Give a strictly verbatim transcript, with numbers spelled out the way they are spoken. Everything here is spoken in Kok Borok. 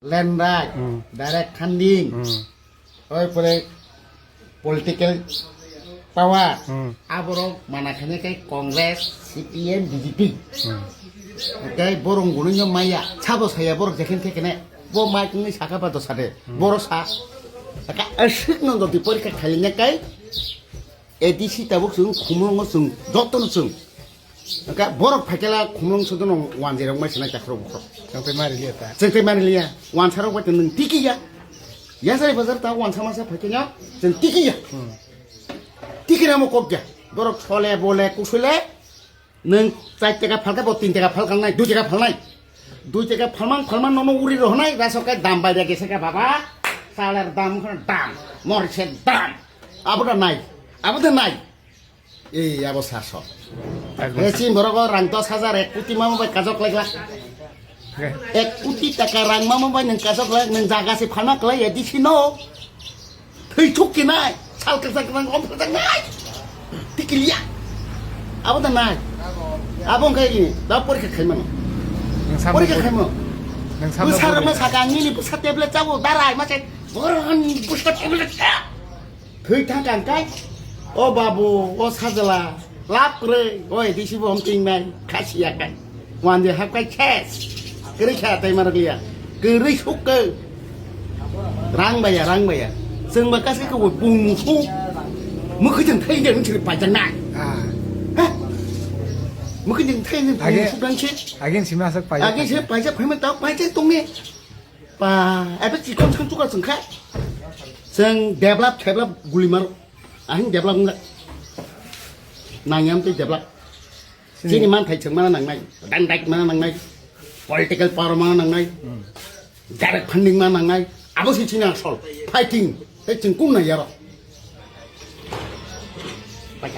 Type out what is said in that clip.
Land right, Hmm. direct funding, Hmm. oi pore political power, Hmm. aborok mana khane kai Congress, C P M, B J P. Hmm. Kai borong gunung yo maya, sabo saya borok jekhen thekene, bo mai kungni saka ba dosa de, Hmm. boro sa. Aka asik no jodi porikha khailina kai, A D C tabuk chwng, khumlungo chwng, jotono chwng. Aka borok phaikela khumlung sodono wanjirok mai sinai takhro bukhro. Chwng tei mari liya ta. Chwng tei mari liya. Wansarok bai nwng tiki ya. Yasari bazar ta wansa masa phaikenya chwng tiki ya. Hmm. Tiki namo kok ya. Borok sole bole kusule nwng char taka phalka bo tin taka phalka nai, dui taka phalnai. Dui taka phalmang phalmang nono uri rohnai, rasok kai dam bai da gese ka baba. Saler dam khon dam, morise dam. Abo da nai. Abo da nai. Ei, abo saso. Takbo. He chini borok o rang dos hajar ek kuti mama bai kajok lai glak. He. Ek kuti taka rang mama bai nwng kajok lai, nwng jaga se phana klai ya, D C no. Thwi thuk ki nai, sal kajak rang om kajak nai. Tikiliya. Abo da nai. Abo wngkha ini, da porikha khaimano. Nwng samno Porikha bo-, khaimano. Nwng samno Bwsa bo rwma bwsa. Saka nini bwsa tablet chabo, darai ma se. Boron bwsa tablet cha. Thwi thang kang kai. O babu, o sajla, lap kwrwi, o A D C bo hom ting nai, khasi ya kai. Wande hap kai khes. Kwrwi kha tai marak liya. Kwrwi suk khe. Rang baya, rang baya. Chwng ba kasi ko bung su. Mukhi jeng thai jeng chiri pai jang nai. Ah. Ha? Mukhi jeng thai jeng bung Age, su dang si. Age simi aswk pai Age jang se thai. Pai jang phai man tau pai jang tong ni. Pa, ebe chikon chikon chuka chwng kha. Chwng develop, develop guli maro. Ahing develop wngla. Nangyam tei develop. Sini. Chini man thai chwng mana nangnai, dan dai mana nangnai, political power mana nangnai, Hmm. direct funding mana nangnai. Abo si chini asol. Fighting. Tei chwng kung na yaro. Paita.